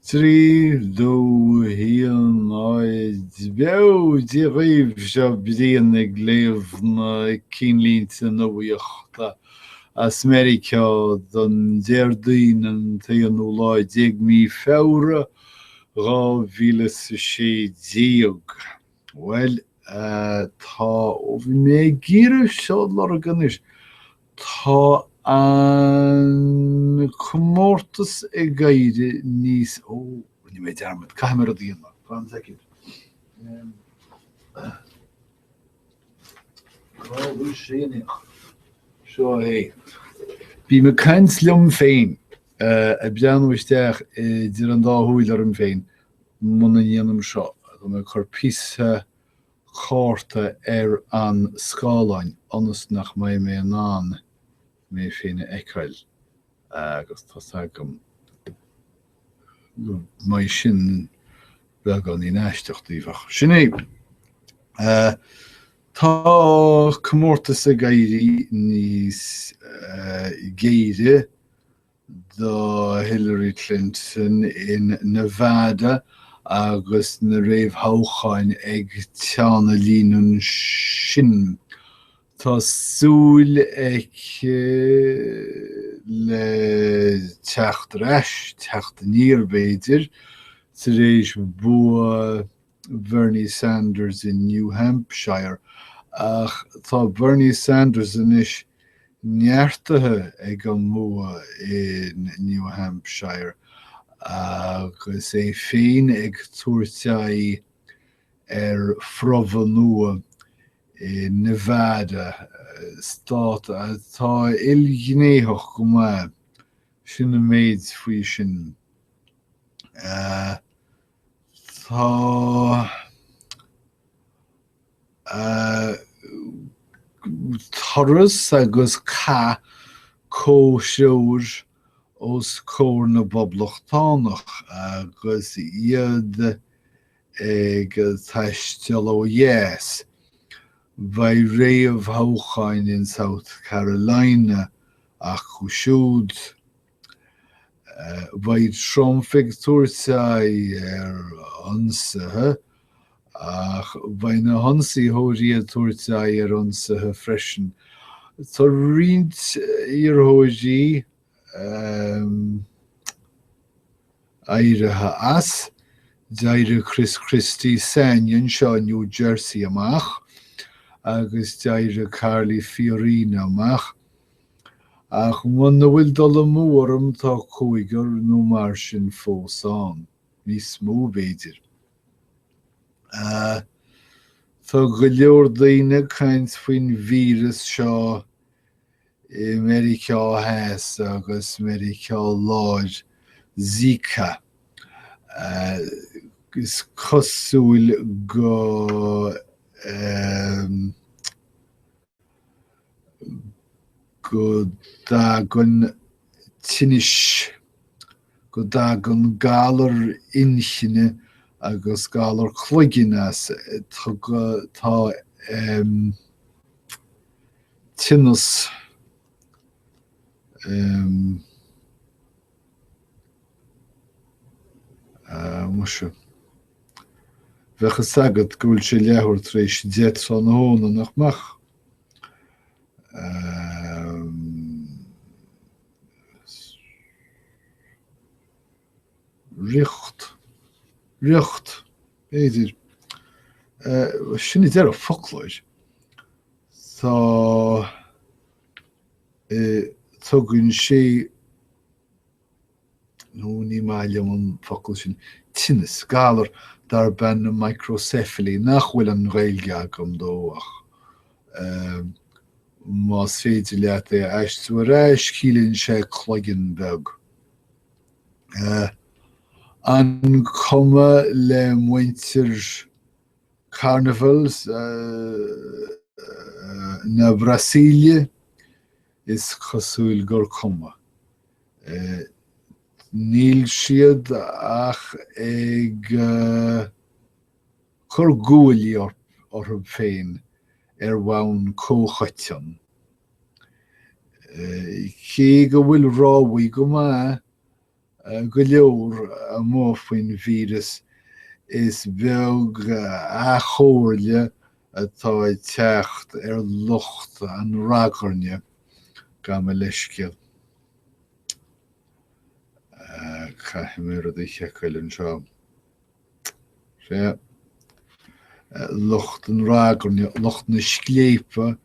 3, 2, 1, 0, Beo! Dia dhaoibh, seo Brian ag léamh na cinnlínte nuachta as Meiriceá don Déardaoin an t-aonú lá déag mí Feabhra 2016. Bhuel, tá, ó bhí mé ag iarraidh seo a lorg anois, Tá an comórtas ag éirí níos, ó, rinne mé dearmad, caithfidh mé rud a dhéanamh, fan soicind. Cá bhfuil sé anois? Seo é. Bím ag caint liom féin, ag breathnú isteach idir an dá shúil orm féin muna ndéanaim seo. Tá mé ag cur píosa cárta ar an scáileán ionas nach mbeidh mé in ann mé féin a fheiceáil agus tá's agam go mbeidh sin beagáinín aisteach daoibh ach sin é. Tá comórtas ag éirí níos géire. do Hillary Clinton in Nevada agus na réamhthoghcháin ag teannadh linn ansin. Tá súil aici le teacht ar ais, teacht aniar b'fhéidir, tar éis bua Bernie Sanders in New Hampshire ach tá Bernie Sanders anois neartaithe ag an mbua in New Hampshire agus é féin ag tabhairt aghaidh ar phromhadh nua i Nevada, stát atá ilghnéitheach go maith. Sin an méid faoi sin. Tá turas agus cath comhthreomhar os comhair na bPoblachtánach agus iad ag taisteal ó dheas. Beidh réamhthoghcháin in South Carolina acu siúd. Beidh Trump ag tabhairt aghaidh ar ionsaithe ach beidh na hionsaitheoirí ag tabhairt aghaidh ar ionsaithe freisin. Tá roinnt iarrthóirí éirithe as, d'éirigh Chris Christie s'againne anseo i New Jersey amach agus d'éirigh Carly Fiorina amach. Ach muna bhfuil dul amú orm tá cúigear nó mar sin fós ann, níos mó b'fhéidir. Tá go leor daoine ag caint faoin víreas seo i Meiriceá Theas agus Meiriceá Láir, Zika. Is cosúil go go dtagann tinnis, go dtagann galar inchinne agus galar cloiginn as, tá tinneas muise, bheadh fhios agat go bhfuil sé leathuair tar éis 10 tráthnóna, nach mbeadh? Riocht. Riocht, b'fhéidir. Sin a deir an foclóir. Tá, tugann sé. nó ní maith liom an focal sin, tinneas, galar darb ainm microcephaly, nach bhfuil an Ghaeilge agam dó ach más féidir leat é a aistriú ar ais, ciallaíonn sé cloigeann beag. An cuma le muintir Carnival na Brasaíle? Is cosúil gur cuma. Níl siad ach ag cur guaillí orthu féin ar bhonn comhchoiteann. Cé go bhfuil rámhaí go maith. go leor amuigh faoin víreas, is beag athchomhairle atá ag teacht ar lucht an ragairne, gabh mo leithscéal. Caithfidh mé rud a sheiceáil anseo. Sea. Lucht an ragairne, lucht na scléipe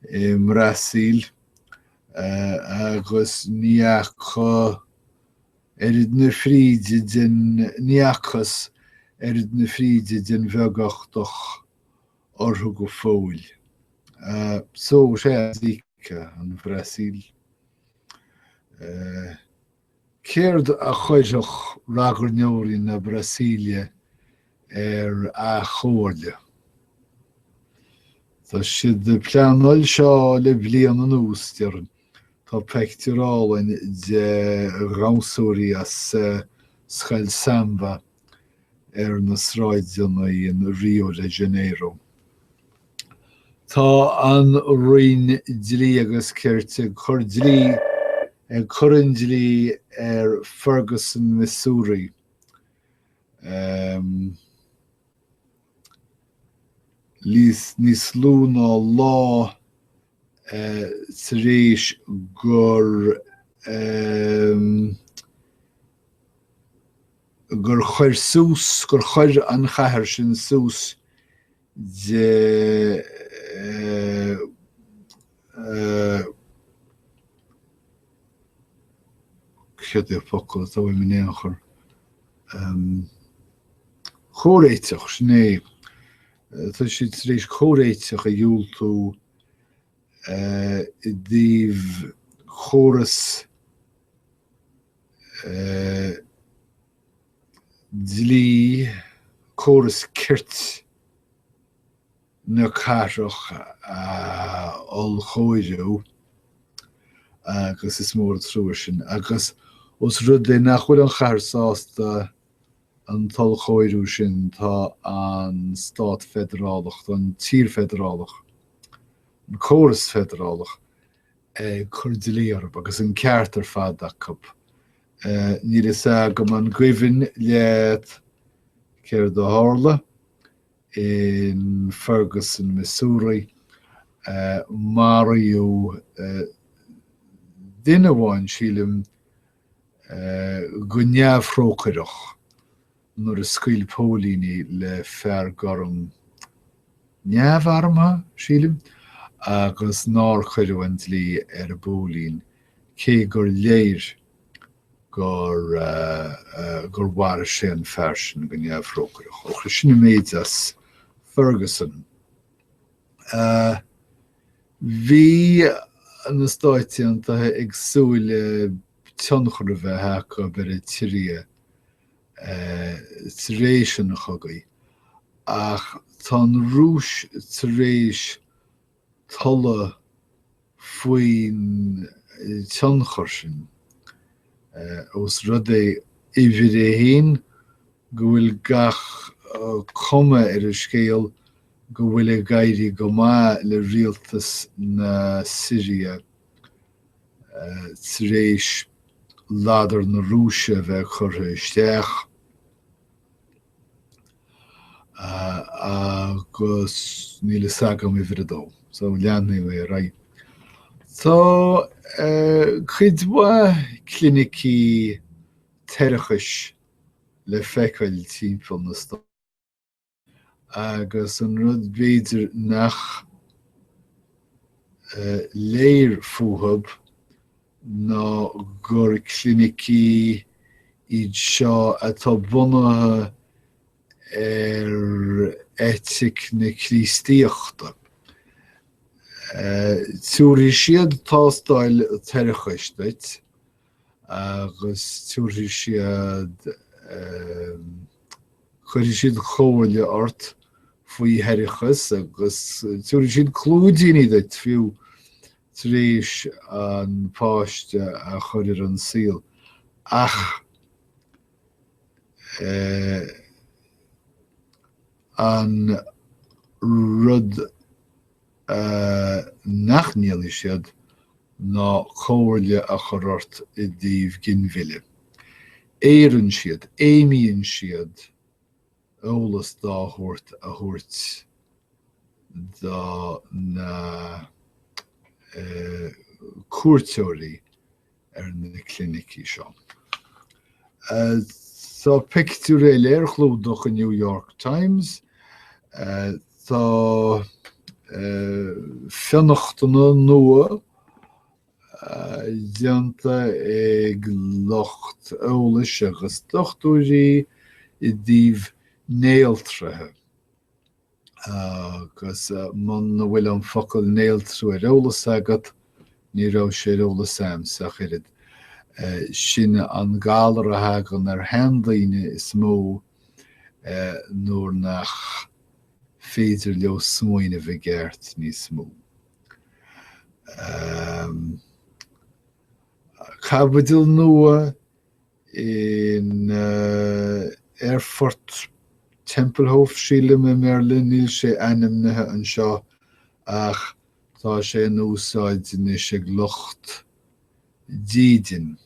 i mBrasaíl agus ní fhaca oiread na fríde den, ní fhacthas oiread na fríde den bheaguchtach orthu go fóill. So, sea, Zika, an Bhrasaíl. Céard a chuirfeadh ragairneoirí na Brasaíle ar athchomhairle? Tá siad ag pleanáil seo le bliain anuas, déarfainn. Tá peictiúr álainn de dhamhsóirí as scoil samba ar na sráideanna in Rio de Janeiro. Tá an Roinn Dlí agus Cirt ag cur dlí ag cur an dlí ar Ferguson, Missouri. Níos lú ná lá tar éis gur gur chuir suas, gur chuir an chathair sin suas de céard é an focal atá uaim in aon chor? Comhréiteach, sin é. Tá siad tar éis comhréiteach a dhiúltú i dtaobh córas dlí, córas cirt na cathrach a ollchóiriú agus is mór an trua sin. Agus os rud é nach bhfuil an chathair sásta an t-ollchóiriú sin, tá an stát feidearálach, tá an tír feidearálach, an córas feidearálach ag cur dlí orthu agus an ceart ar fad acu. Níl a fhios agam an gcuimhin leat céard a tharla in Ferguson, Missouri. Maraíodh duine amháin, sílim, go neamhthrócaireach nuair a scaoil póilíní le fear gorm neamharmtha, sílim, agus nár cuireadh an dlí ar an bpóilín, cé gur léir gur gur mharaigh sé an fear sin go neamhthrócaireach. Ok, sin an méid as Ferguson. Bhí na Stáit Aontaithe ag súil le tionchar a bheith acu ar an tSiria tar éis an chogaidh, ach tá an Rúis tar éis tolladh faoin tionchar sin, ós rud é, uimhir a haon, go bhfuil gach cuma ar an scéal go bhfuil ag éirí go maith le rialtas na Siria tar éis ladar na Rúise a bheith curtha isteach agus níl fhios agam uimhir a dó, so leanfaidh mé ar aghaidh. Tá cuid mhaith clinicí toirchis le feiceáil timpeall na Stát. Agus an rud b'fhéidir nach léir fúthub ná gur clinicí iad seo atá bunaithe ar eitic na Críostaíochta. Tabharfaidh siad tástáil toirchis duit agus tabharfaidh siad. Cuirfidh siad comhairle ort faoi thoircheas agus tabharfaidh siad clúidíní duit fiú tar éis an páiste a chur ar an saol. Ach an rud nach ndéanfaidh siad ná comhairle a chur ort i dtaobh ginmhilleadh. Éireann siad, fheidhmíonn siad eolas dá shórt a thabhairt do na cuairteoirí ar na clinicí seo. Tá pictiúr eile ar chlúdach an New York Times. Tá fionnachtana nua déanta ag lucht eolais agus dochtúirí i dtaobh néaltraithe. Agus muna bhfuil an focal néaltrú ar eolas agat, ní raibh sé ar eolas a'msa ach oiread, sin an galar a thagann ar sheandaoine is mó nuair nach féidir leo smaoineamh i gceart níos mó. Caibidil nua in Aerfort Tempelhof, sílim, i mBeirlin. Níl sé ainmnithe anseo ach tá sé in úsáid anois ag lucht dídin,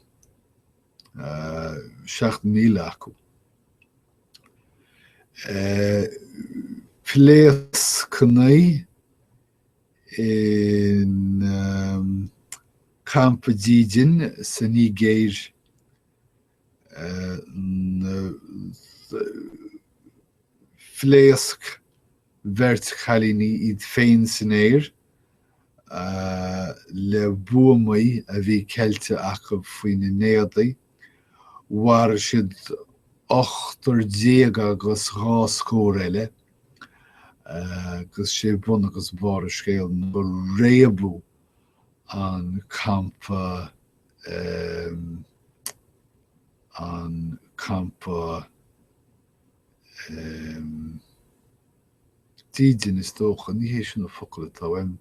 7,000 acu. Pléascanna in campa dídin sa Nigéir. Phléasc beirt chailíní iad féin san aer le buamaí a bhí ceilte acu faoina n-éadaí. Mharaigh siad ochtar déag agus dhá scór eile. Agus sé bun agus barr an scéil ná gur réabadh an campa an campa dídin is dócha, ní hé sin an focal atá uaim.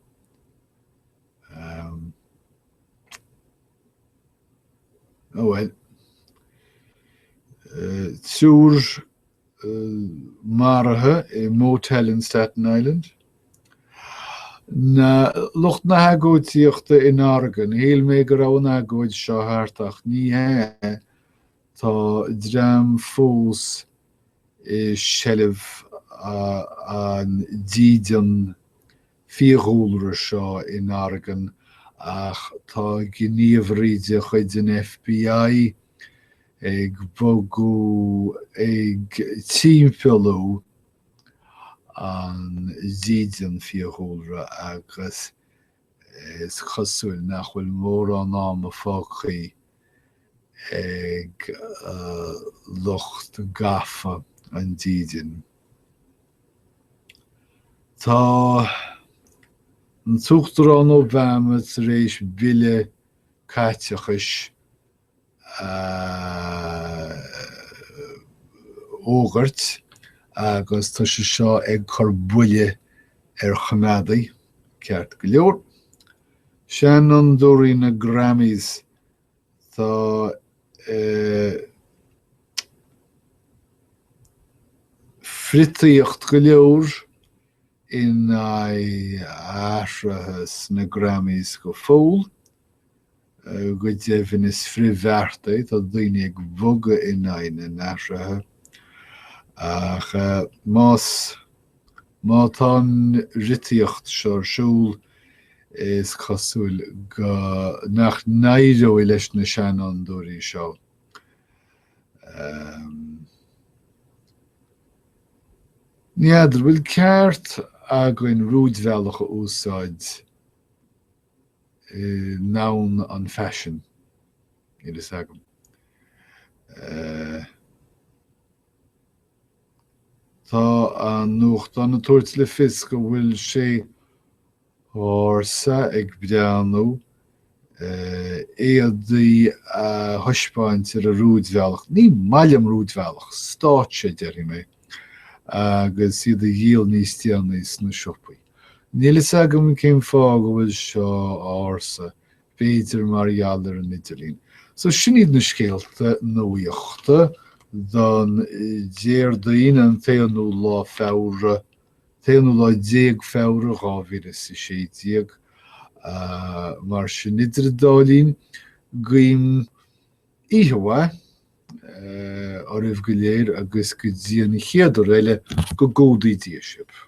Oh well. Triúr maraithe i motel in Staten Island. Na lucht na hagóidíochta in Oregon, shíl mé go raibh an agóid seo thart ach ní hea, tá dream fós i seilbh an dídean fiadhúlra seo in Oregon ach tá gníomhairí de chuid an FBI ag bogadh, ag timpeallú an dídean fiadhúlra agus is cosúil nach bhfuil mórán ama fágtha ag lucht gafa an dídin. Tá an tUachtarán Obama tar éis bille caiteachais a fhógairt agus tá sé seo ag cur buille ar choimeádaigh, ceart go leor. Seanfhondúirí na Grammys, tá friotaíocht go leor in aghaidh athruithe sna Grammys go fóill. Go deimhin is frithbheart é, tá daoine ag bogadh in aghaidh na n-athruithe. Ach más, má tá an fhriotaíocht seo ar siúl, is cosúil go, nach n-éireoidh leis na seanfhondúirí seo. Ní fheadar, bhfuil ceart againn rúidbhealach a úsáid i ndomhan an faisin? Níl fhios agam. Tá an nuachtán ag tabhairt le fios go bhfuil sé ársa ag breathnú éadaí a thaispeáint ar an rúidbhealach, ní maith liom rúidbhealach, stáitse a déarfaidh mé, agus iad a dhíol níos déanaí sna siopaí. Níl fhios agam cén fáth go bhfuil seo ársa, b'fhéidir mar gheall ar an idirlíon. So sin iad na scéalta nuaíochta don Déardaoin an t-aonú lá Feabhra, t-aonú lá déag Feabhra 2016. Mar sin idir an dá linn, guím oíche mhaith. Oraibh go léir agus go dtí an chéad uair eile, go gcumhdaí Dia sibh.